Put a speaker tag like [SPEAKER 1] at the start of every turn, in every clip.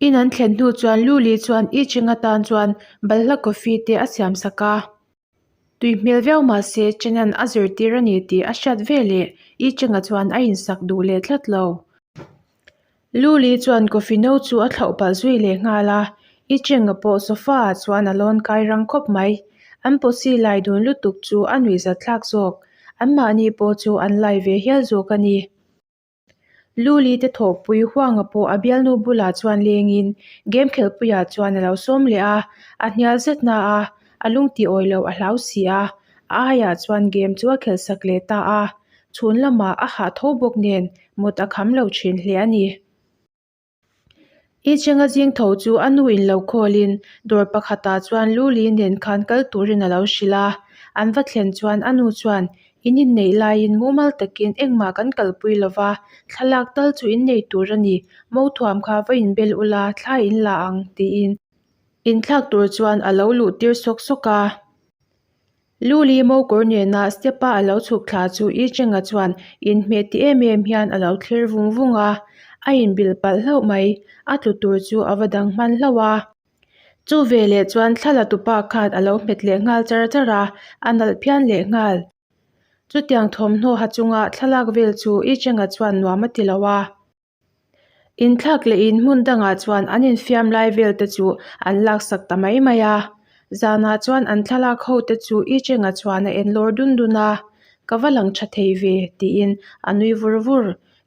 [SPEAKER 1] In an thlen hnu chuan Luli chuan I Cheng atan chuan balhla coffee te a siam sak a. Tui hmel viau mah se Chenan a zirtir a ni tih a hriat ve leh I Chenga chuan a insak duh leh tlat lo. Luli chuan coffee no chu a thlauh palh zui leh nghal a, I Chenga pawh sofa ah chuan a lawn kai rang khawp mai. An posi lai dun lutuk chu a nuihzat thlak zawk. Anmahni pawh chu an lai ve hial zawk a ni. Luli te thawhpui Huanga pawh a bialnu bulah chuan lengin game khelhpuiah chuan a lo sawm leh a, a hnial zet na a, a lung tih awih loh a hlau si a, a aiah chuan game chu a khelhsak leh ta a, chhun lamah a hah tho bawk nen mut a kham lo thin hle a ni. I chenga zing tho chu a nu in lo call in dawr pakhatah chuan Luli nen khan kal turin a lo hrilh a, an va thlen chuan a nu chuan in inneih laiin mumal takin engmah kan kalpui lo va, thlalak tal chu innei tur a ni, mo thuam kha va inbel ula thla in la ang tiin inthlak tur chuan a lo luh tir sawk sawk a. Luli mokawr nena step-a a lo chhuk thla chu I Chenga chuan inhmeh ti em em hian a lo thlir vung vung a, a inbilh palh hlauh mai, a tlu tur chu a va dang hman hlauh a. Chu veleh chuan thla la tupa khan a lo hmet leh nghal char char a, a nalh phian leh nghal. Chutiang thawmhnaw ha chunga thlalak vel chu I Chenga chuan nuam a ti lo a. Inthlak leh in hmun dangah chuan an infiam lai vel te chu an laksak ta mai mai a. Zanah chuan an thlalak ho te chu I Chenga chuan a en lawr dun dun a, Ka va lang tha thei ve tiin a nui vur vur.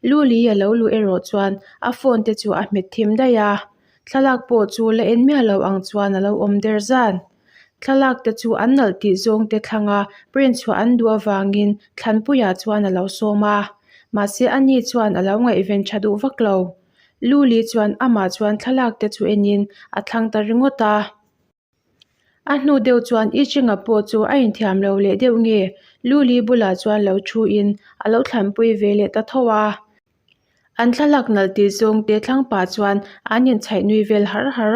[SPEAKER 1] Luli a lo luh erawh chuan a phone te chu a hmet thim daih a. Thlalak pawh chu la en miah lo ang chuan a lo awm der zan. Thlalak te chu an nalh tih zawng te thlanga print chhuah an duh avangin Thlanpuiah chuan a lo sawm a. Mahse ani chuan a lo ngaihven tha duh vak lo. Luli chuan amah chuan thlalak te chu enin a thlang ta ringawt a. A hnu deuh chuan I Chinga pawh chu a inthiam lo leh deuh nge Luli bulah chuan lo thu in a lo thlanpui ve leh ta tho a. An thlalak nalh tih zawng te thlang pah chuan an inchhaih nui vel har har.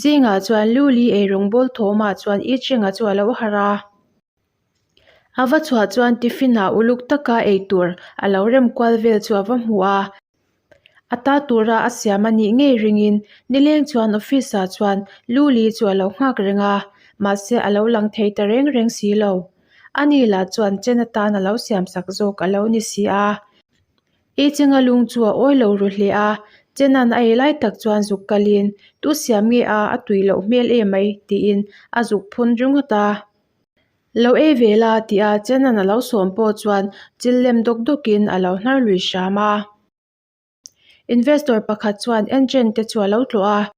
[SPEAKER 1] Zingah chuan Luli eirawng bawl thawmah chuan I Chinga chu a lo harh a. A va chhuah chuan tiffin ah uluk taka eitur a lo rem kual vel chu a va hmu a. A ta tura a siam a nih ngei ringin nileng chuan office ah chuan Luli chu a lo nghak reng a, mahse a lo lang thei ta reng reng si lo. Ani lah chuan chen atan a lo siam sak zawk a lo ni si a. I chenga lung chu a awi lo ru hle a, chenan a ei lai tak chuan zuk kalin tu siam nge a a tui loh hmel em mai tiin a zuk phun ringawt a. Lo ei ve la tih a chenan a lo sawm pawh chuan chil lem dawk dawkin a lo hnar lui hram a. Investor pakhat chuan engine te chu a lo tlawh a,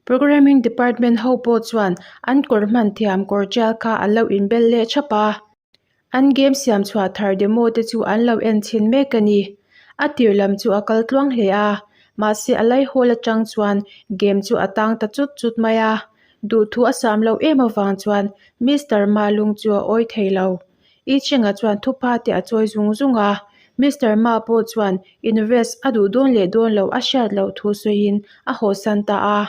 [SPEAKER 1] programming department ho pawh chuan an kawr hman thiam kawr tial kha an lo inbel leh thap a. An game siam chhuah thar demo te chu an lo en chhin mek a ni. A tir lam chu a kal tluang hle a, mahse a laihawl atang chuan game chu a tang ta chut chut mai a. Duhthu a sam loh em avang chuan Mister Ma lung chu a awi thei lo. I Cheng-a chuan thupa te a chawi zung zung a, Mister Ma pawh chuan invest a duh dawn leh dawn loh a hriat loh thu sawiin a hawhsan ta a.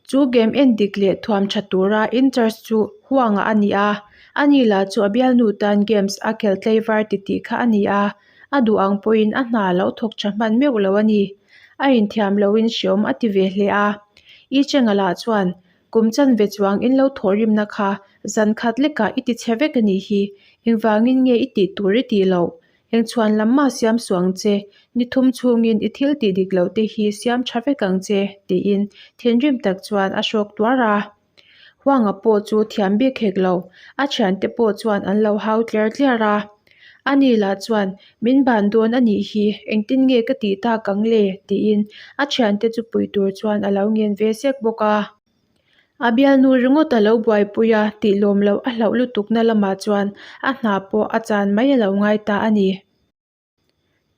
[SPEAKER 1] Chu game en dik leh thuam tha tura in-charge chu Huanga a ni a, ani lah chu a bialnu tan games a khel tlaivar titih kha a ni a, a duh ang pawhin a hna lo thawk tha hman meuh lo a ni. A inthiam loin hreawm a ti ve hle a. I Cheng-a lah chuan Kum chanve chuang in lo thawhrimna kha zan khat lekah i ti chhe vek a nih hi, engvangin nge i tih tur i tih loh? Eng chhuan lam mah siam suh ang che, ni thum chhungin i thil tih dik loh te hi siam tha vek ang che, tiin thinrim tak chuan a hrawk tuar a. Huanga pawh chu thiam bik hek lo, a thiante pawh chuan an lo hau tliar tliar a. Ani lah chuan, Min ban dawn a nih hi, engtin nge ka tih tak ang le? tiin a thiante chu pui tur chuan a lo ngen ve sek bawk a. A bialnu ringawt a lo buaipui a, tih lawm loh a hlauh lutukna lamah chuan a hna pawh a chan mai a lo ngai ta a ni.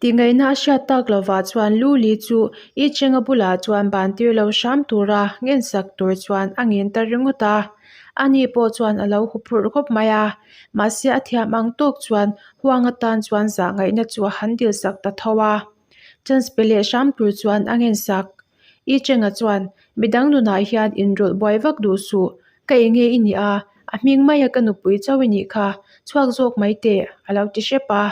[SPEAKER 1] Tihngaihna a hriat tak lovah chuan Luli chu I Chenga bulah chuan ban tir lo hram tura ngensak tur chuan a ngen ta ringawt a. Ani pawh chuan a lo huphurh khawp mai a, mahse a thiam ang tawk chuan huang atan chuan zah ngaihna chu a han dil sak ta tho a. Chance pe leh hram tur chuan a ngensak. I Chenga chuan, Midang nunah hian inrawlh buai vak duh suh, ka enge i nih a, a hming maia ka nupui chauh i nih kha, chhuak zawk mai teh, a lo ti hrep a.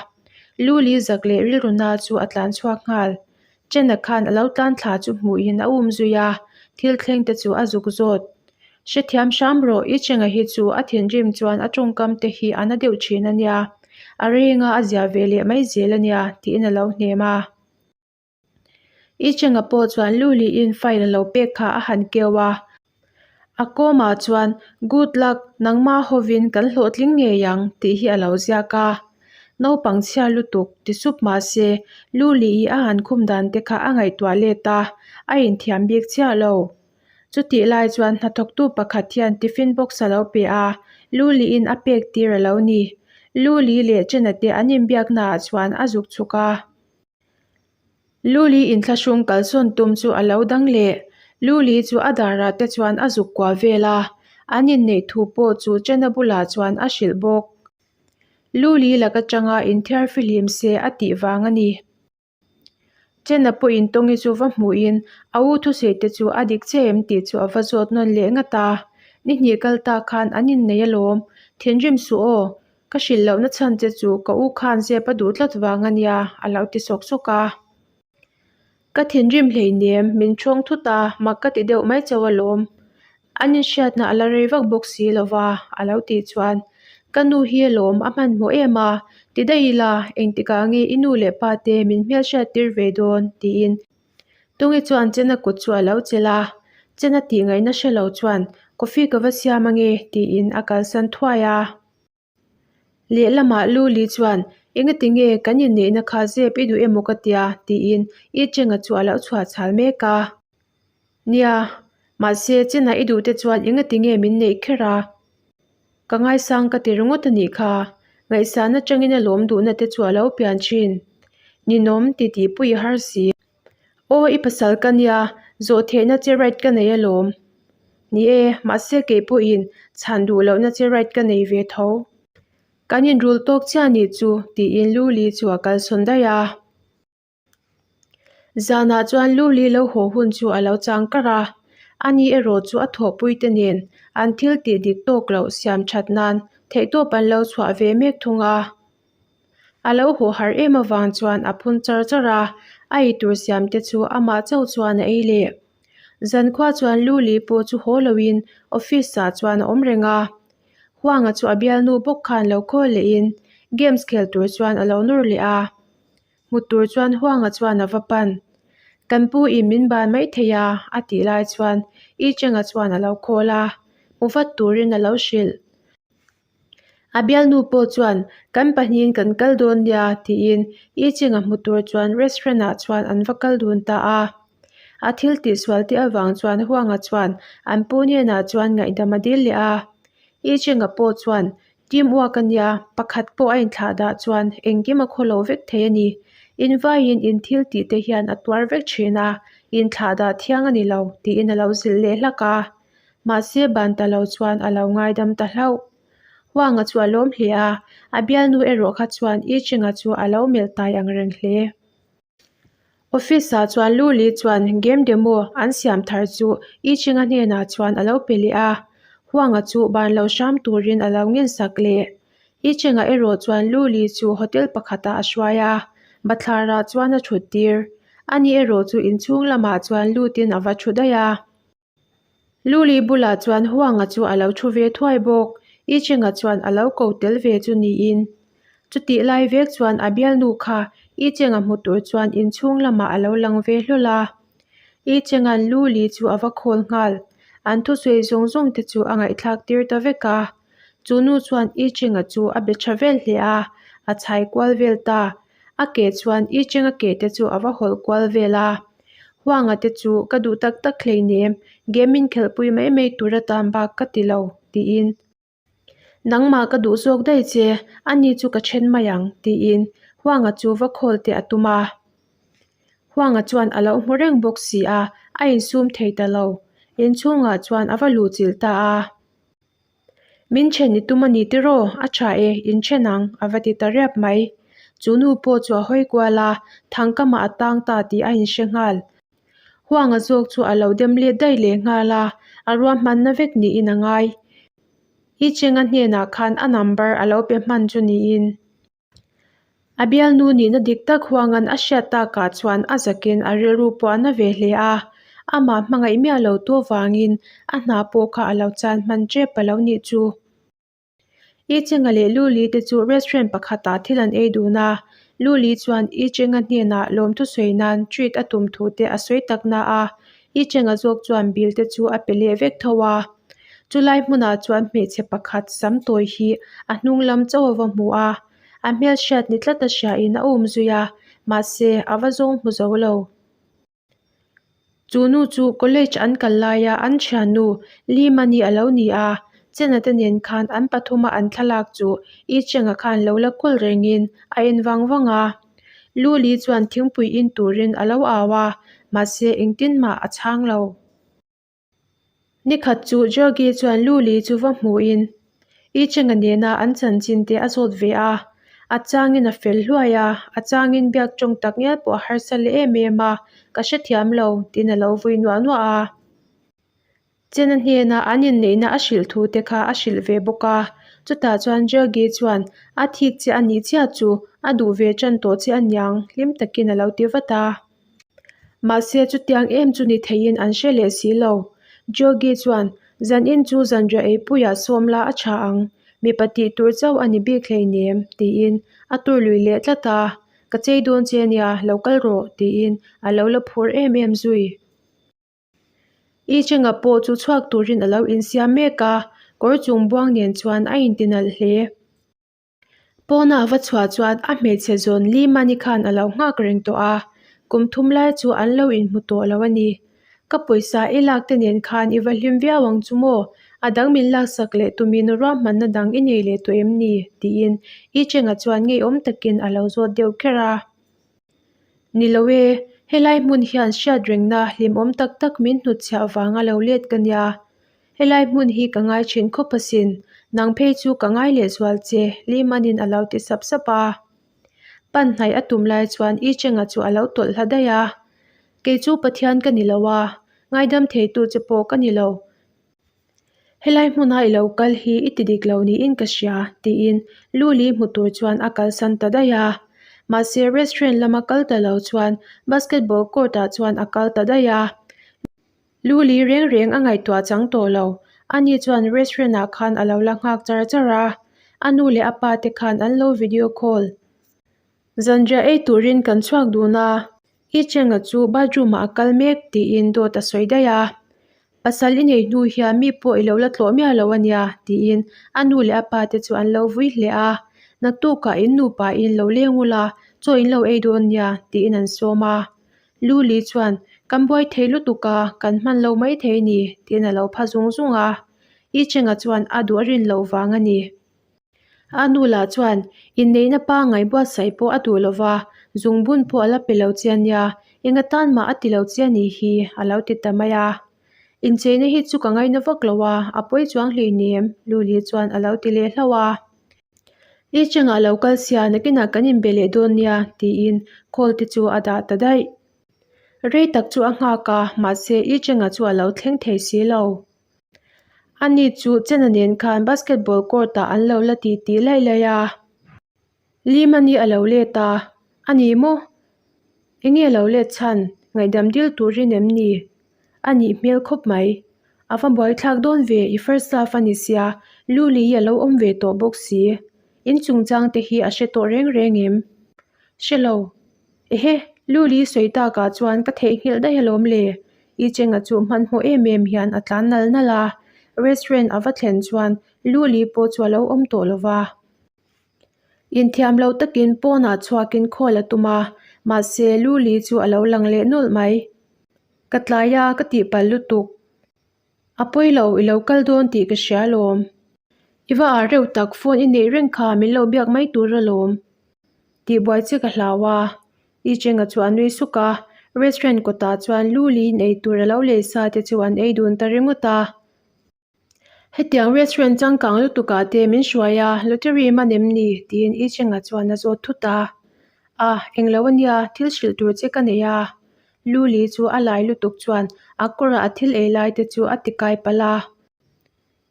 [SPEAKER 1] Luli zak leh rilru na chu a tlan chhuak nghal. Chen-a khan a lo tlan thla chu hmuhin a um zui a, thil thleng te chu a zuk zawt. Hrethiam hram rawh, i Cheng-a hi chu a thinrim chuan a tawngkam te hi a na deuh thin a nia, a renga a zia ve leh mai zel a nia, tiin a lo hnem a. I Cheng-a pawh chuan Luliin file a lo pek kha a han keu a. A kawmah chuan, Good luck, nangmah hovin kan hlawhtling ngei ang, tih hi a lo ziak a. Naupang chhia lutuk, ti sup mah se, Luli-i a han khum dan te kha a ngaihtuah let a, a inthiam bik chiah lo. Chutih lai chuan hnathawktu pakhat hian tiffin box a lo pe a, Luli-in a pek tir a lo ni. Luli leh Chena te an inbiaknaah chuan a zuk chhuk a. Luli inthlahrung kalsawn tum chu a lo dang leh. Luli chu a darah te chuan a zuk kuah vel a, an inneih thu pawh chu Chena bulah chuan a hrilh bawk. Luli lak atanga inthiar fihlim se a tih vang a ni. Chena pawhin Tawngi chu va hmuhin a u thusawi te chu a dik che em tih chu a va zawt nawn leh ngat a. Ni hnih kal ta khan an innei alawm, thinrim suh aw, Ka hrilh lohna chhan che chu ka u khan zep a duh tlat vang a nia, a lo ti sawk sawk a. Ka thinrim hleinem, min ṭhawng thut a, mak ka ti deuh mai chauh alawm. An inhriatna a la rei vak bawk si lo va, a lo tih chuan, Ka nu hi alawm, a hmanhmawh em a, ti daih ila, engtikah nge i nu leh pa te min hmelhriat tir ve dawn? tiin Tunge chuan Chena kut chu a lo chelh a, Chena tih ngaihna hre lo chuan, Coffee ka va siam ange, tiin a kalsan thuai a. Lehlamah Luli chuan, Engati nge kan inneihna kha zep i duh emaw ka tia? tiin I Chenga chu a lo chhuah chhal mek a. Nia, mahse Chena i duh te chuan engati nge min neih kher a? Ka ngaisang ka ti ringawt a nih kha. Ngaihsan atangin a lawm duhna te chu a lo pian thin. Ninawm ti tih pui i har si. Aw i pasal ka nia, zawh theihna che right ka nei alawm. Ni e, mahse kei pawhin chhan duh lohna che right ka nei ve tho. Kan inrul tawk chiah nih chu tiin Luli chu a kalsawn daih a. Zanah chuan Luli lo haw hun chu a lo chang kar a, ani erawh chu a thawhpuite nen an thil tih dik tawk loh siam that nan theihtawp an lo chhuah ve mek thung a. A lo haw harh em avang chuan a phun char char a, a eitur siam te chu amah chauh chuan a ei leh. Zankhua chuan Luli pawh chu haw loin office ah chuan a awm reng a. Huanga chu a bialnu bawk khan lo call lehin games khel tur chuan a lo nawr leh a. Hmu tur chuan Huanga chuan a va pan. Kan pu in min ban mai thei a, a tih lai chuan I Chenga chuan a lo call a, hmu vat turin a lo hrilh. A bialnu pawh chuan kan pahnihin kan kal dawn nia tiin I Chenga hmu tur chuan restaurant ah chuan an va kal dun ta a. A thil tihsual te avang chuan Huanga chuan an pu hnenah chuan ngaihdam a dil leh a. I Chenga pawh chuan Team work a nia, pakhat pawh a inthlah dah chuan engkim a khaw lo vek thei a ni. Invaiin in thil tih te hian a tuar vek thin a, inthlah dah thiang a ni lo, tiin a lo zilh leh hlak a. Mahse ban ta lo chuan a lo ngaidam ta hlauh. Huanga chu a lawm hle a, a bialnu erawh kha chuan I Chinga chu a lo melh tai ang reng hle. Office ah chuan Luli chuan game demo an siam thar chu I Chinga hnenah chuan a lo pe leh a, Huanga chu ban lo hram turin a lo ngen sak leh. I Chinga erawh chuan Luli chu hotel pakhatah a hruai a, bathlar ah chuan a thut tir. Ani erawh chu inchhung lamah chuan lutin a va thu daih a. Luli bulah chuan Huanga chu a lo thu ve thuai bawk. I Chenga chuan a lo ko tel ve chu niin. Chutih lai vek chuan a bialnu kha I Chenga hmu tur chuan inchhung lamah a lo lang ve hlawl a. I Chenga'n Luli chu a va khawl nghal. An thusawi zawng zawng te chu a ngaihthlak tir ta vek a. Chu nu chuan I Chenga chu a be tha vel hle a, a chhai kual vel ta. A ke chuan I Chenga ke te chu a va hawlh kual vel a. Huanga te chu ka duh tak tak hleinem, game in khelhpui mai mai tur atan bak ka ti lo, tiin. Nangmah ka duh zawk daih che, ani chu ka then mai ang, tiin Huanga chu va khawl teh a tum a. Huanga chuan a lo hmu reng bawk si a, a insum thei ta lo. Inchhungah chuan a va luhchilh ta a. Min then i tum a ni tiraw? A tha e, in then ang, a va ti ta riap mai. Chu nu pawh chu a hawi kual a, thangkamah a tang ta tih a inhre nghal. Huanga zawk chu a lo dem let daih leh nghal a, a ruahmanna vek niin a ngai. I Chenga hnenah khan a number a lo pe hman chu niin. A bialnu nihna dik tak huangan a hriat takah chuan a zakin a rilru pawh a na ve hle a, amah hmangaih miah lo tu avangin a hna pawh kha a lo chan hman tep a lo nih chu. I Chenga leh Luli te chu restaurant pakhatah thil an ei dun a, Luli chuan I Chenga hnenah lawmthu sawi nan treat a tum thu te a sawi tak na a, I Chenga zawk chuan bill te chu a pe leh vek tho a. Chulai hmunah chuan hmeichhe pakhat sam tawi hi a hnung lam chauh a va hmu a, a hmelhriat ni tlat a hriain a um zui a, mahse a va zawng hmu zo lo. Chu nu chu college an kal laia an thiannu Limani a lo ni a, Chena te nen khan an pathuma an thlalak chu I Chenga khan lo la kawl rengin a en vang vang a. Luli chuan thingpui in turin a lo au a, mahse engtin mah a chhang lo. Nikhat chu Georgie chuan Luli chu va hmuhin I Chenga nena an chanchin te a zawt ve a, a changin a fel hluai a, a changin biak tawng tak ngial pawh a harsa leh em em a, ka hrethiam lo tiin a lo vui nuah nuah a. Chena hnena an inneihna a hrilh thu te kha a hrilh ve bawk a, chutah chuan Georgie chuan a thik che a nih chiah chu a duh ve tan tawh che aniang hlim takin a lo ti vat a. Mahse chutiang em chu ni theiin an hre leh si lo. Georgi chuan, Zanin chu zanriah eipuiah sawm la a tha ang, mipa tih tur chauh a ni bik hleinem, tiin a tur lui leh tlat a. Ka chei dawn che nia, lo kal rawh, tiin a lo la phur em em zui. I Chenga pawh chu chhuak turin a lo insiam mek a, kawr chung buang nen chuan a intinalh hle. Pawna a va chhuah chuan a hmeichhe zawn Limani khan a lo nghak reng tawh a, kum thum lai chu an lo inhmu tawh lo a ni. Ka pawisa i lak te nen khan i va hlim viau ang chu maw? A dang min laksak leh tumin ruahmanna dang i nei leh tawh em ni? tiin I Chenga chuan ngeiawm takin a lo zawt deuh kher a. Ni lo e, helai hmun hian hriat rengna hlimawm tak tak min hnutchhiah vanga lo let ka nia. Helai hmun hi ka ngai thin khawp asin, nang phei chu ka ngai leh zual che, Limanin a lo ti sap sap a. Pan hnaih a tum lai chuan I Chenga chu a lo tawlh hla daih a. Kei chu Pathian ka ni lo a, ngaidam theitu che pawh ka ni lo. Helai hmuna i lo kal hi i ti dik lo niin ka hria, tiin Luli hmu tur chuan a kalsan ta daih a. Mahse restaurant lama kal ta lo chuan basketball court ah chuan a kal ta daih a. Luli reng reng a ngaihtuah chang tawh lo, ani chuan restaurant ah khan a lo la nghak char char a, a nu leh a pa te khan an lo video call. Zanriah ei turin kan chhuak dun a, I Chenga chu bathroom ah a kal mek tiin dawt a sawi daih a, pasal i nei hnu hian mi pawh i lo la tlawh miah lo ania tiin a nu leh a pa te chu an lo vui hle a, naktukah in nupa in lo leng ula chaw in lo ei dawn nia tiin an sawm a. Luli chuan, Kan buai thei lutuk a, kan hman lo mai thei ni, tiin a lo pha zung zung a. I Chenga chuan a duh a rin loh vang a ni. A nu lah chuan, Inneihna pangngai buatsaih pawh a duh lo va, zungbun pawh a la pe lo che a nia, eng atan mah a ti lo che a nih hi, a lo ti ta mai a. Incheina hi chu ka ngaina vak lo a, a pawi chuang hleinem, Luli chuan a lo ti leh hlauh a. I chengah lo kal sia nakinah kan inbe leh dawn nia tiin call te chu a dah ta daih. Rei tak chu a nghak a, mahse i chengah chu a lo thleng thei si lo. Ani chu Chena nen khan basketball court ah an lo la ti tih laih laih a. Limani a lo let a, A ni maw? Enge lo let chhan, ngaihdam dil turin em ni? A nih hmel khawp mai. A va buaithlak dawn ve, i first love a ni sia, Luli hi a lo awm ve tawh bawk si. In chungchang te hi a hre tawh reng reng em? Hre lo. Ehe, Luli sawi takah chuan ka theihnghilh daih alawm le. I Chenga chu hmanhmawh em em hian a tlan nal nal a, restaurant a va thlen chuan Luli pawh chu a lo awm tawh lo va. Inthiam lo takin pawnah chhuakin khawl a tum a, mahse Luli chu a lo lang leh nawlh mai. Ka tlai a, ka tihpalh lutuk. A pawi lo, i lo kal dawn tih ka hria alawm. I va ah reuh tak, phone i neih reng kha min lo biak mai tur alawm. Tihbuai che ka hlau a. I Chenga chu a nui suk a, restaurant kawtah chuan Luli in eitur a lo lei sa te chu an ei dun ta ringawt a. Hetiang restaurant changkang lutuk ah te min hruai a, lottery man em ni? tiin I Chenga chuan a zawt thut a. A, englo ania, thil hrilh tur che ka nei a. Luli chu a lai lutuk chuan a kawrah a thil ei lai te chu a ti kai palh a.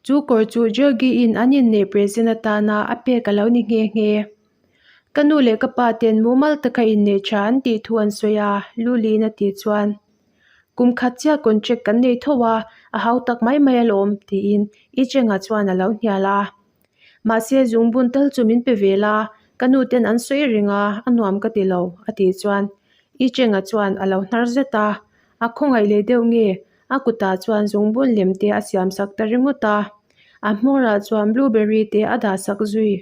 [SPEAKER 1] Chu kawr chu Georgie in an inneih present atana a pek a lo ni nghe nghe. Ka nu leh ka pa ten mumal taka inneih tha an tih thu an sawi a, Luli'n a tih chuan, Kum khat chiah contract kan nei tho a, a hau tak mai mai alawm, tiin I Cheng-a chuan a lo hnial a. Mahse, zungbun tal chu min pe ve la, ka nu ten an sawi reng a, a nuam ka ti lo, a tih chuan I Cheng-a chuan a lo hnar zet a. A khawngaih leh deuh nge? A kutah chuan zungbun lem te a siam sak ta ringawt a, a hmawrah chuan blueberry te a dah sak zui.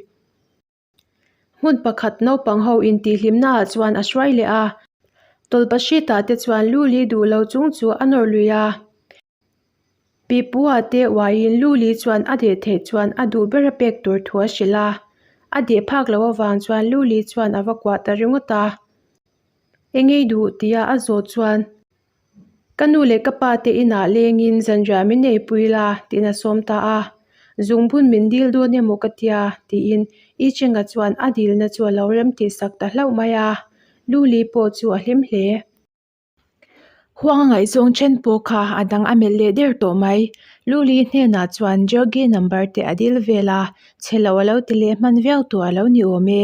[SPEAKER 1] Hmun pakhat naupang ho intihhlimnaah chuan a hruai leh a, tawlhpahritah te chuan Luli duh lo chung chu a nawr lui a. Pipu-ah te uaiin Luli chuan a deh theih chuan a duh ber a pek tur thu a hrilh a, a deh phak loh avang chuan Luli chuan a va kuah ta ringawt a. Engei duh tia a zawh chuan Ka nu leh ka pa te inah lengin zanriah min neipui la tiin a sawm ta a, zungbun min dil dawn emaw ka tia tiin I Chenga chuan a dilna chu a lo rem tih sak ta hlauh mai a, Luli pawh chu a hlim hle. Huang a ngaihzawng then pawh kha a dang a melh leh der tawh mai. Luli hnenah chuan Georgi number te a dil vel a, chhe lo a lo ti leh hman viau tawh a lo ni awm e.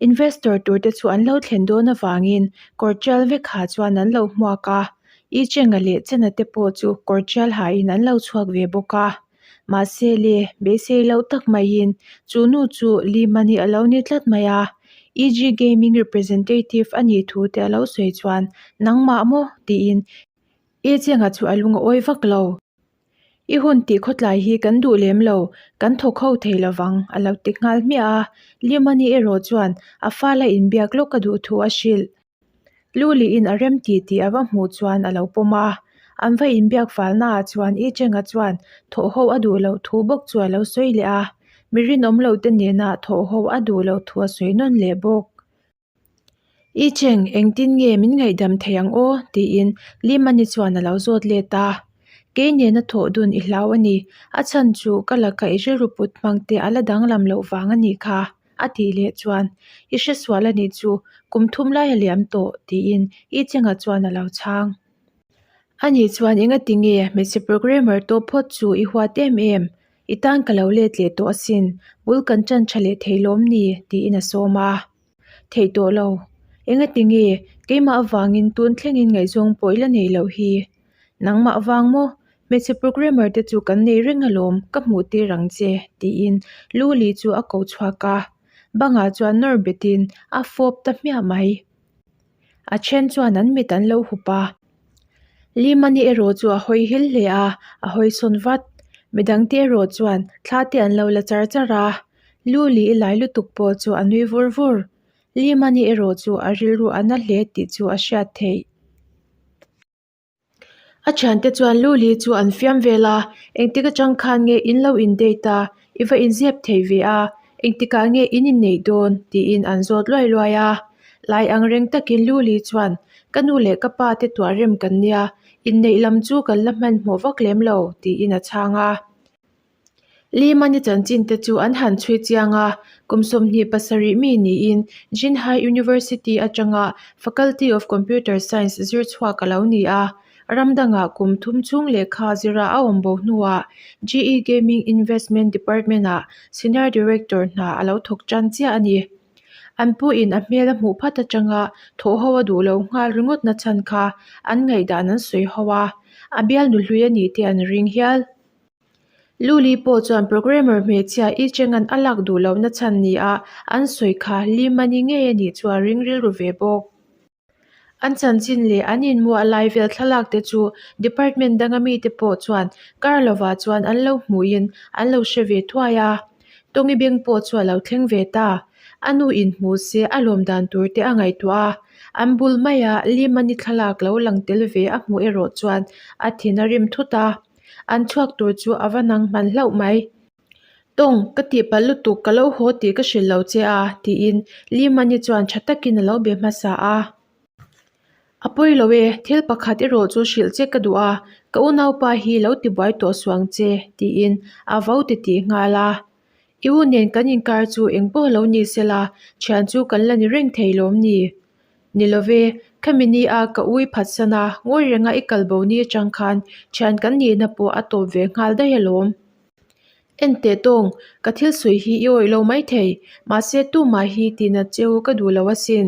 [SPEAKER 1] Investor tur te chu an lo thlen dawn avangin kawr tial vek ha chuan an lo hmuak a, I Chenga leh Chena te pawh chu kawr tial hain an lo chhuak ve bawk a. Mahse le, beisei loh tak maiin chu nu chu Limani a lo ni tlat mai a, EG Gaming representative a nih thu te a lo sawi chuan nangmah maw? tiin I Chenga chu a lung a awi vak lo. I hun tih khawtlai hi kan duh lem lo, kan thawk ho thei lovang, a lo ti nghal hmiah a. Limani erawh chuan a fala inbiak lawk a duh thu a hrilh. Luliin a rem ti tih a va hmuh chuan a lo pawm a. An va inbiak falnaah chuan I Chenga chuan thawh ho a duh loh thu bawk chu a lo sawi leh a. Mi rinawm lo te nena thawh ho a duh loh thu a sawi nawn leh bawk. I Cheng, engtin nge min ngaihdam thei ang aw? tiin Limani chuan a lo zawt let a. Kei nena thawh dun i hlau a ni, a chhan chu ka laka i rilru put hmang te a la danglam loh vang a nih kha, a tih leh chuan, I hresual a nih chu, kum thum lai a liam tawh, tiin I Chenga chuan a lo chhang. A nih chuan engati nge hmeichhe programmer tawp phawt chu i huat em em? I tan ka lo let leh tawh asin, bul kan ṭan ṭha leh thei lawm ni? tiin a sawm a. Theih tawh lo. Engati nge keimah avangin tun thlengin ngaihzawng pawh i la nei loh hi? Nangmah vang maw? Hmeichhe programmer te chu kan nei reng alawm, ka hmuh tir ang che, tiin Luli chu a ko chhuak a. Bangah chuan nawr betin a fawp ta hmiah mai. A then chuan an mit an lo hup a. Limani erawh chu a hawi hil hle a, a hawi sawn vat. Midangte erawh chuan thla te an lo la char char a. Luli i lai lutuk pawh chu a nui vur vur. Limani erawh chu a rilru a na hle tih chu a hriat theih. A thiante chuan Luli chu an fiam vel a, engtik atang khan nge in lo in date a, i va inzep thei ve a, engtikah nge in inneih dawn tiin an zawt luai luai a. Lai ang reng takin Luli chuan, Ka nu leh ka pa te tuah rem kan nia, inneih lam chu kan la hmanhmawh vak lem lo tiin a chhang a. Limani chanchin te chu an han chhui chiang a, kum 27 mi niin Jinhai University atanga Faculty of Computer Science zir chhuak a lo ni a, ram dangah kum thum chhung lehkha zira a awm bo hnuah GE Gaming Investment Department-ah Senior Director hna a lo thawk tan chiah a ni. An puin a hmel a hmuh phat atanga thawh ho a duh lo nghal ringawt na chhan kha an ngaihdan an sawi ho a, a bialnu hlui a nih te an ring hial. Luli pawh chuan programmer hmeichhia I Cheng-a'n a lak duh lohna chhan nia an sawi kha Lee Mani ngei a nih chu a ring rilru ve bawk. An chanchin leh an inmuah lai vel thlalak te chu department danga mite pawh chuan kar lovah chuan an lo hmuhin an lo hre ve thuai a. Tawngi beng pawh chu a lo thleng ve ta. A nu inhmu se a lawm dan tur te a ngaihtuah a, an bul maia Lee Mani thlalak lo lang tel ve a hmuh erawh chuan a thin a rim thut a. An chhuak tur chu a va nang hman hlauh mai. Tawng, ka tihpalh lutuk ka lo haw tih ka hrilh lo che a, tiin Limani chuan tha takin a lo be hmasa a. A pawi lo e, thil pakhat erawh chu hrilh che ka duh a, ka unaupa hi lo tibuai tawh suang che, tiin a vo titih nghal a. I u nen kan inkar chu eng pawh lo ni sela, thian chu kan la ni reng thei lawm ni? Ni love, khami ni a ka ui phatsan a, ngawi renga i kal bo ni atang khan thian kan nihna pawh a tawp ve nghal daih alawm. En teh tawng, ka thil sawi hi i awih lo maithei, mahse tumah hi tihnat che u ka duh lo asin.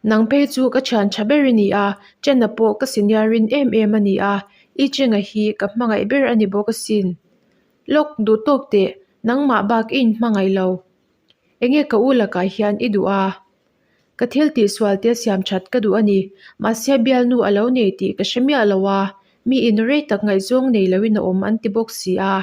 [SPEAKER 1] Nang phei chu ka thian tha ber i ni a, Chena pawh ka senior rin em em a ni a, i Chenga hi ka hmangaih ber a ni bawk asin. Lawk duh tawk teh, nangmah bak i inhmangaih lo. Enge ka u lakah hian i duh a? Ka thil tihsual te siam that ka duh a ni, mahse bialnu a lo nei tih ka hre miah lo a, mi in rei tak ngaihzawng nei loin a awm an ti bawk si a.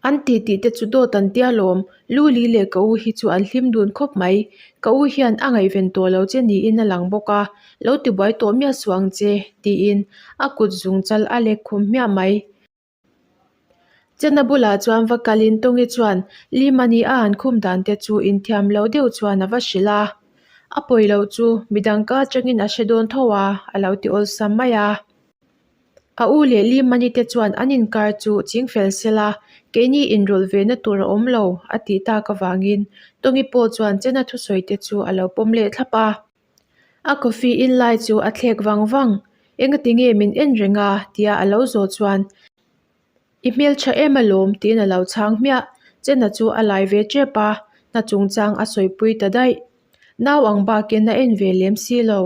[SPEAKER 1] An ti tih te chu dawt an tia lawm, Luli leh ka u hi chu an hlim dun khawp mai, ka u hian a ngaihven tawh lo che niin a lang bawk a, lo tibuai tawh miah suh ang che, tiin a kut zung chal a lek khum hmiah mai. Chena bulah chuan va kalin Tawngi chuan Limani a han khum dan te chu inthiam lo deuh chuan a va hrilh a, a pawi loh chu midang ka atangin a hre dawn tho a, a lo ti awlsam mai a. A u leh Limani te chuan an inkar chu ching fel sela, keini inrawlh ve na tur a awm lo a tih tak avangin Tawngi pawh chuan Chena thusawi te chu a lo pawm leh thlap a. A coffee in lai chu a thlek vang vang, Engati nge min en reng a? tia a lo zawh chuan, I hmeltha em alawm tiin a lo chhang hmiah. Chena chu a lai ve tep a, hna chungchang a sawipui ta daih. Nau ang bakin a en ve lem si lo.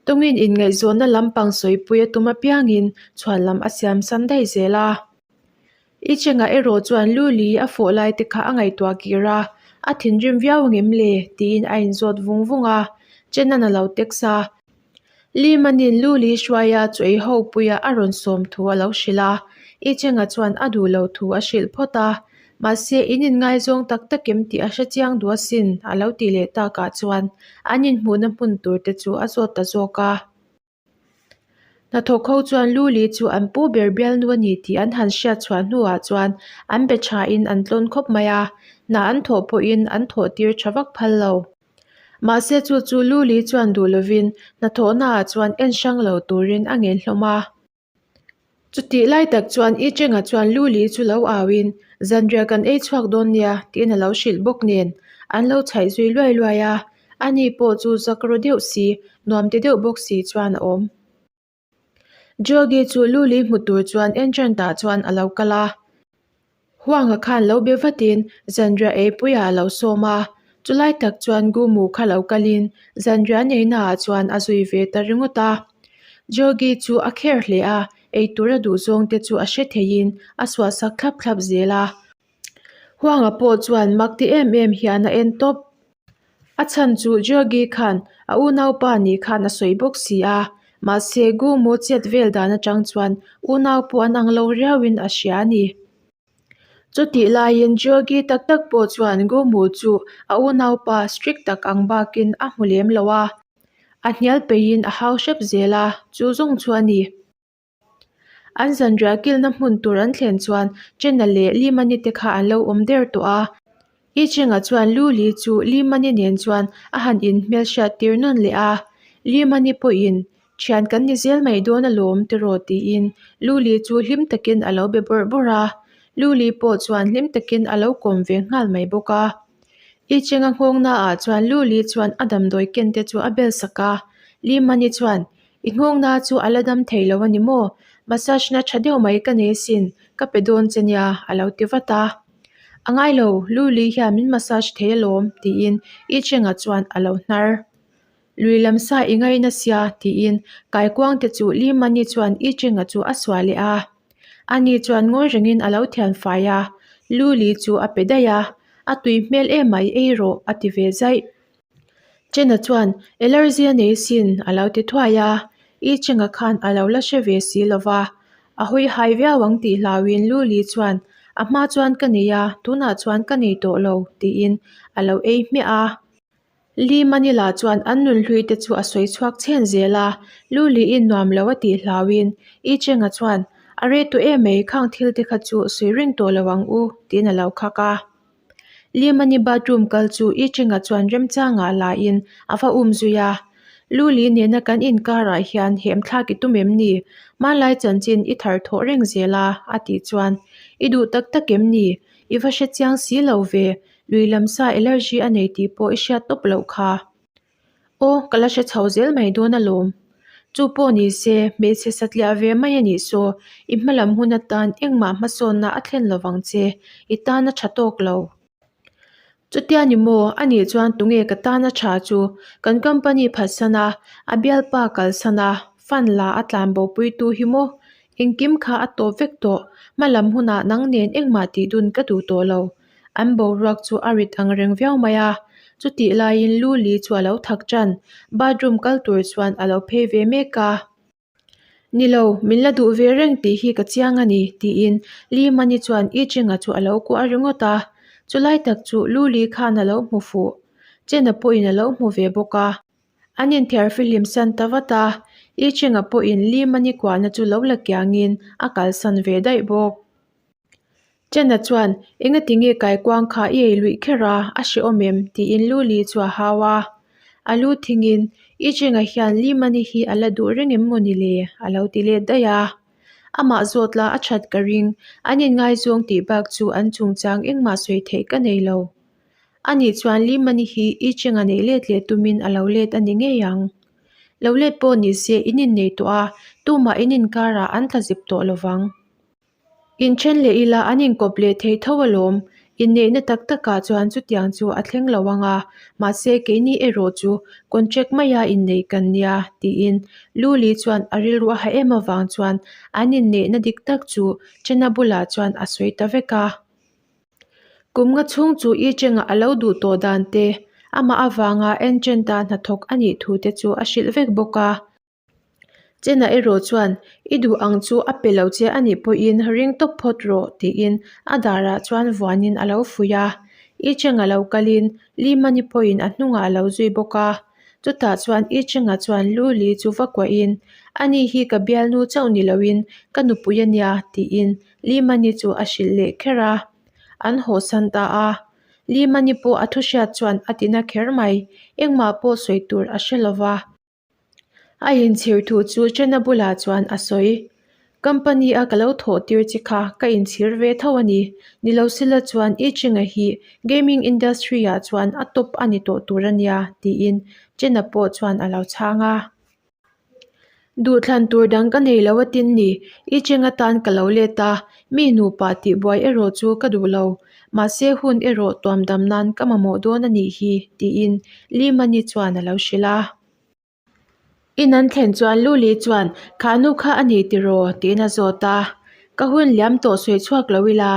[SPEAKER 1] Tawngin inngaihzawnna lampang sawipui a tum apiangin chhuan lam a siam sam daih zel a. I chengah erawh chuan Luli a fawh lai te kha a ngaihtuah kir a, a thinrim viau angem le? tiin a inzawt vung vung a, Chenan a lo text a. Limanin Luli hruaia chu ei ho puia a rawn sawm thu a lo hrilh a, I chengah chuan a duh lo thu a hrilh phawt a, mahse in inngaizawng tak tak em tih a hre chiang duh asin a lo tih leh takah chuan an inhmuhna hmun tur te chu a zawt ta zawk a. Hnathawk ho chuan Luli chu an pu ber bialnu a ni tih an han hriat chhuah hnuah chuan an be thain an tlawn khawp mai a, hna an thawh pawhin an thawh tir tha vak phal lo. Mahse chu chu Luli chuan duh lovin hnathawhnaah chuan en hrang lo turin a ngen hlawm a. Chutih lai tak chuan I Chenga chuan Luli chu lo auin, Zanriah kan ei chhuak dawn nia, tiin a lo hrilh bawk nen an lo chhaih zui luai luai a, ani pawh chu zak ru deuh si, nuam ti deuh bawk si chuan a awm. Jogi chu Luli hmu tur chuan entrant ah chuan a lo kal a. Huanga khan lo be vatin zanriah eipuiah a lo sawm a, chulai tak chuan Gumu kha lo kalin zanriah neihnaah chuan a zui ve ta ringawt a. Jogi chu a kher hle a, eitur a duh zawng te chu a hre theiin a suahsak thlap thlap zel a. Huanga pawh chuan mak ti em em hian a en tawp. A chhan chu Jogi khan a unaupa nih khan a sawi bawk si a, mahse Gumu chet vel dan atang chuan unau pawh an ang lo riauin a hria a ni. Chutih laiin Jogi tak tak pawh chuan Gumu chu a unaupa strict tak ang bakin a hmu lem lo a, a hnial peihin a hau hrep zel a, chu zawng chu a ni. An zanriah kilhna hmun tur an thlen chuan Chena leh Limani te kha an lo awm der tawh a. I Chenga chuan Luli chu Limani nen chuan a han inhmelhriat tir nawn leh a. Limani pawhin, Thian kan ni zel mai dawn alawm tiraw tiin Luli chu hlim takin a lo be bawrh bawrh a. Luli pawh chuan hlim takin a lo kawm ve nghal mai bawk a. I Chenga nghawngnaah chuan Luli chuan a damdawi ken te chu a bel sak a. Limani chuan, I nghawngna chu a la dam thei lo a ni maw? Massage na tha deuh mai ka nei sin, ka pe dawn che nia, a lo ti vat a. A ngai lo, Luli hian min massage thei alawm, tiin I Chenga chuan a lo hnar. Lui lam sa i ngaina sia, tiin kaikuang te chu Li Mani chuan I Chenga chu a suah leh a. Ani chuan ngawi rengin a lo thian fai a, Luli chu a pe daih a, A tui hmel emai ei rawh, a ti ve zaih. Chena chuan allergy a nei sin a lo ti thuai a, I Chenga khan a lo la hre ve si lo va, a hawi hai viau ang tih hlauhin Luli chuan a hma chuan ka nei a, tunah chuan ka nei tawh lo tiin a lo ei hmiah a. Li Manila chuan an nunhlui te chu a sawi chhuak chhen zel a, Luliin nuam lo a tih hlauhin I Chenga chuan a rei tawh em mai khang thil te kha chu sawi reng tawh lo ang u tiin a lo khak a. Limani bathroom kal chu I Chenga chuan remchangah la in a va um zui a. Luli nena kan inkarah hian hem thlak i tum em ni? Hmanlai chanchin i thar thawh reng zel a, a tih chuan, I duh tak tak em ni? I va hre chiang si lo ve, lui lam sa allergy a nei tih pawh i hriat tawp loh kha. Aw, ka la hre chho zel mai dawn alawm. Chu pawh ni se, hmeichhe satliah ve mai a nih saw, i hmalam hun atan engmah hmasawnna a thlen lovang che, i tan a tha tawk lo. Chutia ni maw, a nih chuan tunge ka tan a tha chu? Kan company phatsan a, a bialpa kalsan a, fund la a tlan bo puitu hi maw? Engkim kha a tawp vek tawh, hmalam hunah nang nen engmah tih dun ka duh tawh lo. An boruak chu a rit ang reng viau mai a, chutih laiin Lu Li chu a lo thak ṭan, bathroom kal tur chuan a lo phei ve mek a. Ni lo, min la duh ve reng tih hi ka chiang a ni, tiin Li Mani chuan I Ching-a chu a lo kuah ringawt a. Chulai tak chu Lu Li khan a lo hmu fuh. Chen-a pawhin a lo hmu ve bawk a. An inthiar fihlim san ta vat a, I Ching-a pawhin Li Mani kuahna chu lo la kiangin a kalsan ve daih bawk. Chen-a chuan, Engati nge kaikuang kha i ei luih kher a, a hrehawm em? tiin Lu Li chu a hau a. A lu thingin, I Cheng-a hian Li Mani hi a la duh reng em maw ni le? a lo ti let daih a. Amah zawt la a that ka ring, an inngaizawng tih bak chu an chungchang engmah sawi theih ka nei lo. Ani chuan Li Mani hi I Cheng-a neih let leh tumin a lo let a ni ngei ang. Lo let pawh ni se in innei tawh a, tumah in inkarah an tla zip tawh lovang. Inthen leh ila an inkawp leh thei tho alawm. Inneihna tak takah chuan chutiang chu a thleng lo ang a, mahse keini erawh chu contract maia inneih kan nia, tiin Luli chuan a rilru a ha em avang chuan an inneihna dik tak chu Chena bulah chuan a sawi ta vek a. Kum nga chhung chu I Chengah a lo duh tawh dan te, amah avanga Enchant-a hnathawk a nih thu te chu a hrilh vek bawk a. Chena erawh chuan, I duh ang chu a pe lo che a nih pawhin ring tawp phawt rawh, tiin a darah chuan vuanin a lo fuih a. I Cheng a lo kalin Li Mani pawhin a hnungah a lo zui bawk a. Chutah chuan I Chenga chuan Lu Li chu va kuahin, Ani hi ka bialnu chauh ni loin ka nupui a nia, tiin Li Mani chu a hrilh leh kher a. An hawhsan ta a. Li Mani pawh a thuhriat chuan a tina kher mai, engmah pawh sawi tur a hre lova. A inchhir thu chu Chena bulah chuan a sawi. Company a ka lo thawh tir che kha ka inchhir ve tho a ni. Ni lo sila chuan I Chenga hi gaming industry ah chuan a top a ni tawh tur a nia tiin Chena pawh chuan a lo chhang a. Duhthlan tur dang ka nei lo a tin ni. I Chenga tan ka lo let a, mi nupa tihbuai erawh chu ka duh lo. Mahse hun erawh tuam dam nan ka mamawh dawn a nih hi, tiin Li Mani chuan a lo hrilh a. In an thlen chuan Lu Li chuan, Kha nu kha a ni tiraw? tiin a zawt a. Ka hun liam tawh sawi chhuak lo ila.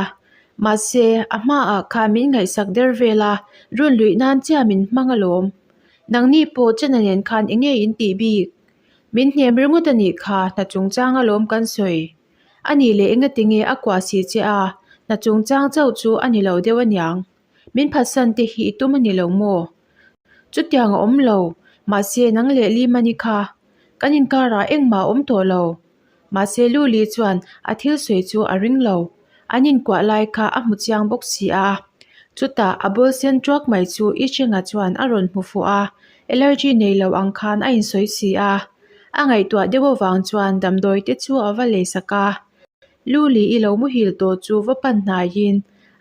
[SPEAKER 1] Mahse, a hmaah khan min ngaihsak der vel a, run luih nan chiah min hmang alawm. Nangni pawh Chena nen khan eng nge in tih bik? Min hnem ringawt a nih kha, hna chungchang alawm kan sawi. A nih leh engati nge a kuah si che a, hna chungchang chauh chu a ni lo deuh aniang. Min phatsan te hi i tum a ni lo maw? Chutiang a awm lo, mahse nang leh Limani kha kan inkarah engmah a awm tawh lo. Mahse Luli chuan a thil sawi chu a ring lo, an inkuah lai kha a hmu chiang bawk si a. Chutah a ball sen tuak mai chu I Chenga chuan a rawn hmu fuh a, allergy nei lo ang khan a insawi si a. A ngaihtuah deuh avang chuan damdawi te chu a va lei sak a. Luli i lo muhil tawh chu va pan hnaiin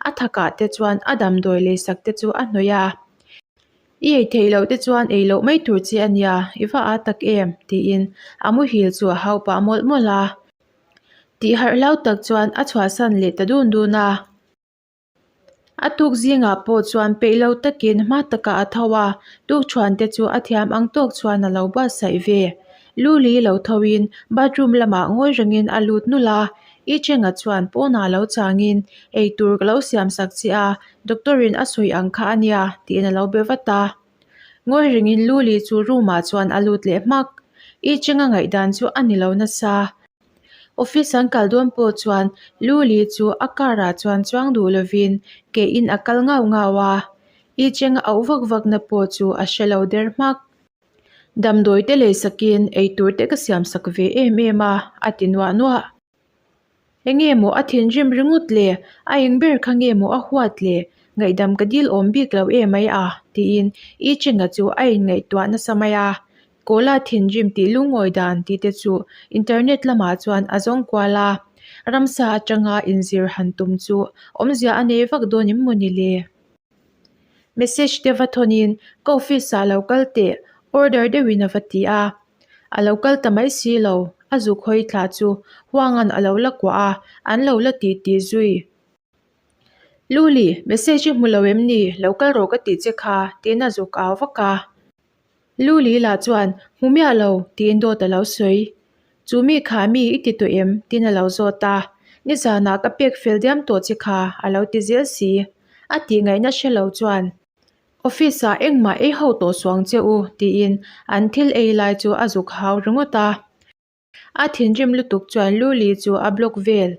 [SPEAKER 1] a thakah te chuan a damdawi lei sak te chu a hnawih a. I ei theih loh te chuan ei loh mai tur che a nia, i va â tak em? tiin a muhil chu a hau pah mawlh mawlh a. Tih harh hlau tak chuan a chhuahsan leh ta dun dun a. A tuk zingah pawh chuan peih lo takin hma takah a tho a, tukṭhuan te chu a thiam ang tawk chuan a lo buatsaih ve. Luli lo thoin bathroom lamah ngawi rengin a lut nulh a, I Chenga chuan pawnah lo changin eitur ka lo siam sak che a, doctor in a sawi ang kha a nia tiin a lo be vat a. Ngawi rengin Luli chu room ah chuan a lut leh hmak. I Chenga ngaihdan chu a ni lo nasa. Office an kal dawn pawh chuan Luli chu a car ah chuan chuang duh lovin ke in a kal ngau ngau a, I Cheng a auh vak vak na pawh chu a hre lo der hmak. Damdawi te lei sakin eitur te ka siam sak ve em em a, a ti nuah nuah. Enge maw a thinrim ringawt le, a eng ber kha nge maw a huat le, ngaihdam ka dil awm bik lo em mai a, tiin I Chenga chu a inngaihtuah nasa mai a. Kawla thinrim tih lungawi dan tih te chu internet lamah chuan a zawng kual a, ramsa atanga inzir han tum chu awmzia a nei vak dawn em mawni le? Message te va thawnin ka office ah lo kal teh, order deuhin a va ti a. A lo kal ta mai si lo, a zuk hawi thla chu Huanga'n a lo la kuah a, an lo la ti ti zui. Luli, message i hmu lo em ni? Lo kal rawh ka tih che kha, tiin a zuk au vak a. Luli lah chuan, Hmu miah lo, tiin dawt a lo sawi. Chu mi kha mi i ti tawh em? tiin a lo zawt a. Nizanah ka pek fel diam tawh che kha, a lo ti zel si. A tih ngaihna hre lo chuan, Office ah engmah ei ho tawh suang che u, tiin an thil ei lai chu a zuk hau ringawt a. A thinrim lutuk chuan Luli chu a block vel.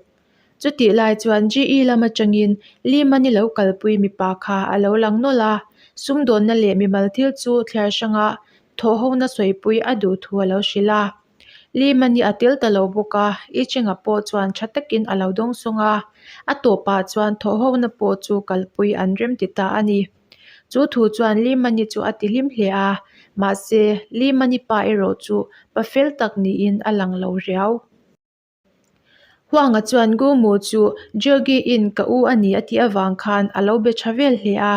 [SPEAKER 1] Chutih lai chuan GE lam atangin Limani lo kalpui mipa kha a lo lang nawlh a, sumdawnna leh mimal thil chu thliar hranga thawhhona sawipui a duh thu a lo hrilh a. Limani a tel ta lo bawk a, I Cheng-a pawh chuan tha takin a lo dawngsawng a, a tawpah chuan thawhhona pawh chu kalpui an rem ti ta a ni. Chu thu chuan Limani chu a ti hlim hle a, mahse Limani pa erawh chu pa fel tak niin a lang lo riau. Huanga chuan Gumu chu Jogi in ka u a ni a tih avang khan a lo be tha vel hle a.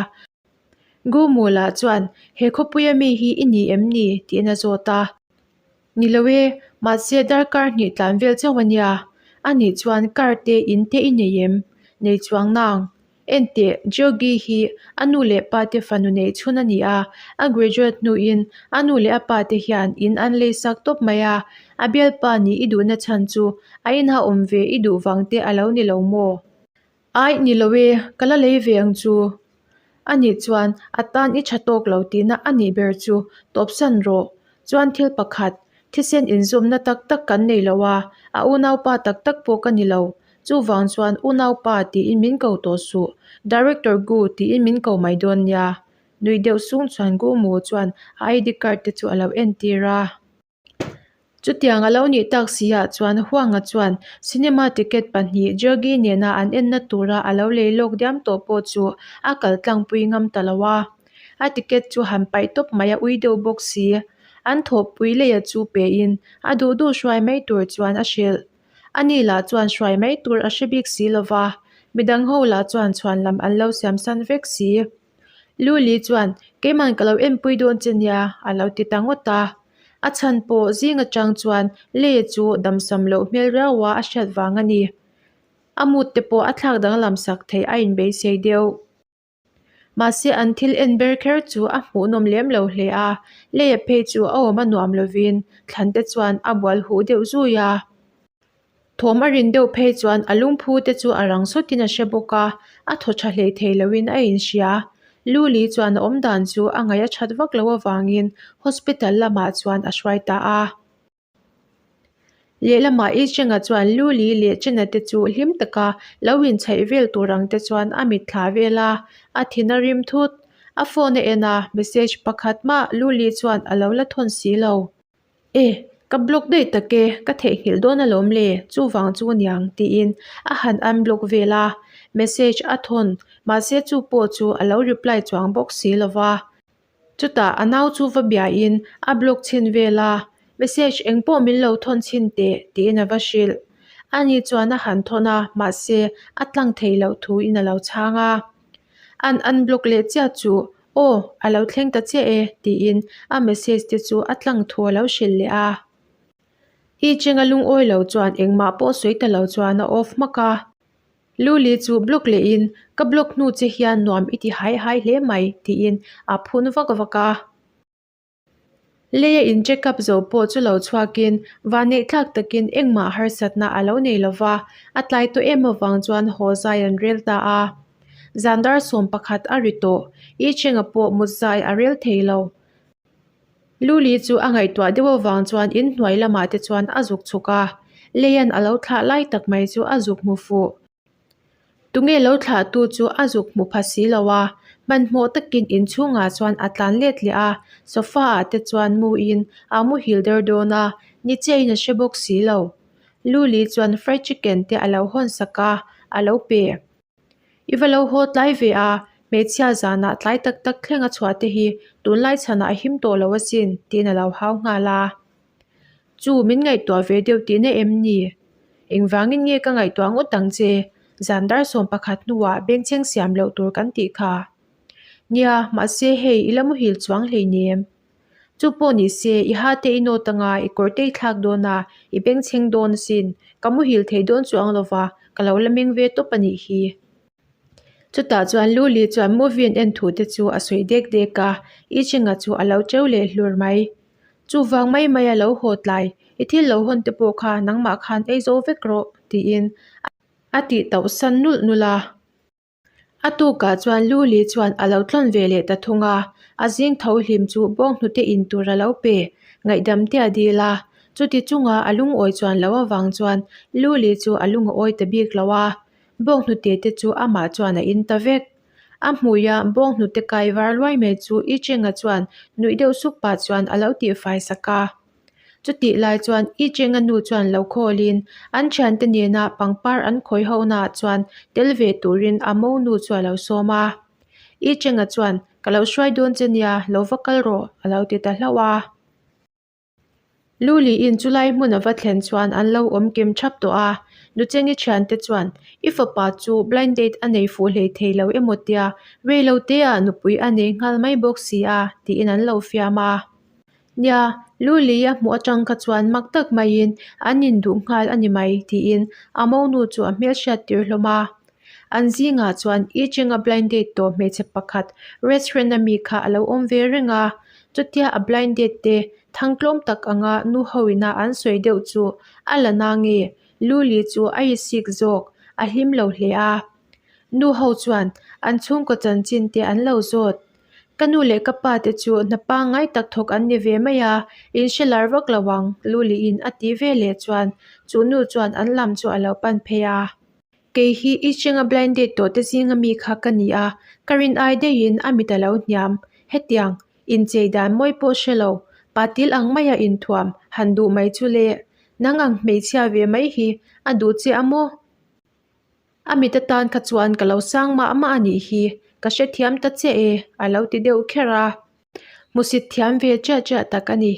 [SPEAKER 1] Gumu lah chuan he khawpuia mi hi i ni em ni? tiin a zawt a. Ni lo e, mahse darkar hnih tlan vel chauh a nia. A nih chuan car te in te i nei em? Nei chuang nang. Enteh, Jogi hi a nu leh pa te fanu neih chhun a ni a, a graduate hnuin a nu leh a pa te hian in an lei sak tawp mai a, a bialpa nih i duhna chhan chu a inha awm ve i duh vang te a lo ni lo maw? Aih ni lo e, ka la lei ve ang chu. A nih chuan a tan i tha tawk lo tihna a nih ber chu tawpsan rawh. Chuan thil pakhat, thisen inzawmna tak tak kan nei lo a, a unaupa tak tak pawh ka ni lo. Chuvang chuan unaupa tiin min ko tawh suh, Director Gu tiin min ko mai dawn nia. Nui deuh sung chuan Gu Mu chuan a ID card te chu a lo entir a. Chutiang a lo nih tak si ah chuan Huanga chuan cinema ticket pahnih Jogi nena an enna tura a lo lei lawk diam tawh pawh chu a kal tlangpui ngam ta lo a. A ticket chu han paih tawp mai a ui deuh bawk si. An thawhpui leia chu pein a duh duh hruai mai tur chuan a hrilh. Ani lah chuan hruai mai tur a hre bik si lova, midang ho lah chuan chhuan lam an lo siam san vek si. Luli chuan, Keiman ka lo enpui dawn che nia, a lo ti ta ngawt a. A chhan pawh zing atang chuan Lei chu damsam loh hmel riaua a hriat vang a ni. A mut te pawh a thlak danglam sak theih a inbeisei deuh. Mahse an thil en ber kher chu a hmuhnawm lem lo hle a, Leia phei chu a awm a nuam lovin thlan te chuan a bual huh deuh zui a. Thawm a rin deuh phei chuan a lungphu te chu a rang sawtin a hre bawk a, a thaw tha hlei thei loin a inhria. Luli chuan a awm dan chu a ngaih a that vak loh avangin hospital lamah chuan a hruai ta a. Lehlamah Ichenga chuan Luli leh Chena te chu hlim taka lo inchhaih vel tur ang te chuan a mitthla vel a, a thin a rim thut. A phone a en a, message pakhat mah Luli chuan a lo la thawn si lo. E, ka block daih tak e, ka theihnghilh dawn alawm le, chuvang chu niang tiin a han unblock vel a, message a thawn, mahse chu pawh chu a lo reply chuang bawk si lo va. Chutah a nau chu va biain a block chhin vel a, message eng pawh min lo thawn chhin teh tiin a va hrilh. Ani chuan a han thawn a, mahse a tlang thei loh thuin a lo chhang a. An unblock leh chiah chu Aw, a lo thleng ta chiah e, tiin a message te chu a tlang thu a lo hrilh leh a. I Chenga lungawi lo chuan engmah pawh sawi ta lo chuan a off hmak a. Luli chu block lehin, Ka block hnu che hian nuam i ti hai hai hle mai, tiin a phun vak vak a. Leia in check up zo pawh chu lo chhuakin vanneih thlak takin engmah harsatna a lo nei lova, a tlai tawh em avang chuan haw zai an rel ta a. Zan dar 11 a ri tawh, I Chenga pawh mut zai a rel thei lo. Luli chu a ngaihtuah deuh avang chuan inhnuai lamah te chuan a zuk chhuk a, Leian a lo thlah lai tak mai chu a zuk hmu fuh. Tunge lo thlahtu chu a zuk hmu pha si lo a, hmanhmawh takin inchhungah chuan a tlan let leh a, sofa ah te chuan muin a muhil der dawn a, ni chiahin a hre bawk si lo. Luli chuan fried chicken te a lo hawn sak a, a lo pe. I va lo haw tlai ve a, hmeichhia zanah tlai tak tak thleng a chhuah te hi tunlai chhanah a him tawh lo asin, tiin a lo hau nghal a. Chu min ngaihtuah ve deuh tihna em ni? Engvangin nge ka ngaihtuah ngawt ang che? Zan dar 11 hnuah bengchheng siam loh tur kan tih kha. Nia, mahse hei i la muhil chuang hleinem. Chu pawh ni se, i ha te i nawt anga i kawr te i thlak dawn a, i bengchheng dawn asin. Ka muhil thei dawn chuang lo va, ka lo la meng ve tawp a nih hi. Chutah chuan Luli chuan movie an en thu te chu a sawi dek dek a, I Ching-a chu a lo teu leh hlur mai. Chuvang mai mai a lo haw tlai, i thil lo hawn te pawh kha nangmah khan ei zo vek rawh, tiin a tih tauh san nulh nulh a. A tukah chuan Luli chuan a lo tlawn ve leh ta thung a, a zing tho hlim chu bawnghnute in tur a lo pe, ngaihdam te a dil a. Chuti chunga a lungawi chuan lo avang chuan Luli chu a lung a awi ta bik lo a, bawnghnute te chu amah chuan a in ta vek. A hmuia bawnghnute kai var luai mai chu I Chenga chuan nuih deuh suk pah chuan a lo tihfai sak a. Chutih lai chuan I Chenga nu chuan lo khawlin an thiante nena pangpar an khawi ho naah chuan tel ve turin a mo nu chu a lo sawm a. I Chenga chuan, Ka lo hruai dawn che nia, lo va kal rawh, a lo ti ta hlauh a. Luliin chulai hmun a va thlen chuan an lo awm kim thap tawh a, Nuchengi thiante chuan i fapa chu blind date a nei fuh hlei thei lo emaw tia reilo teah nupui a nei nghal mai bawk si a tiin an lo fiam a. Nia, Luli a hmuh atang kha chuan mak tak maiin an induh nghal a ni mai tiin a monu chu a hmelhriat tir hlawm a. An zingah chuan I Ching-a blind date tawh hmeichhe pakhat restaurant a mi kha a lo awm ve reng a, chutia a blind date te thangtlawm tak anga nu ho ina an sawi deuh chu a la na nge Luli chu a i sik zawk, a hlim lo hle a. Nu ho chuan an chhungkaw chanchin te an lo zawt. Ka nu leh ka pa te chu hna pangngai tak thawk an ni ve mai a, in hre lar vak lo ang Luliin a tih ve leh chuan chu nu chuan an lam chu a lo pan phei a. Kei hi i Chenga blind date tawh te zinga mi kha ka ni a, ka rin ai deuhin a mit a lo hniam. Hetiang, inchei dan mawi pawh hre lo, patil ang maia inthuam han duh mai chu le. Nang ang hmeichhia ve mai hi a duh che a maw? A mit atan kha chuan ka lo sang mah mah a nih hi, ka hrethiam ta che e, a lo ti deuh kher a. Hmusit thiam ve chiah chiah tak a ni.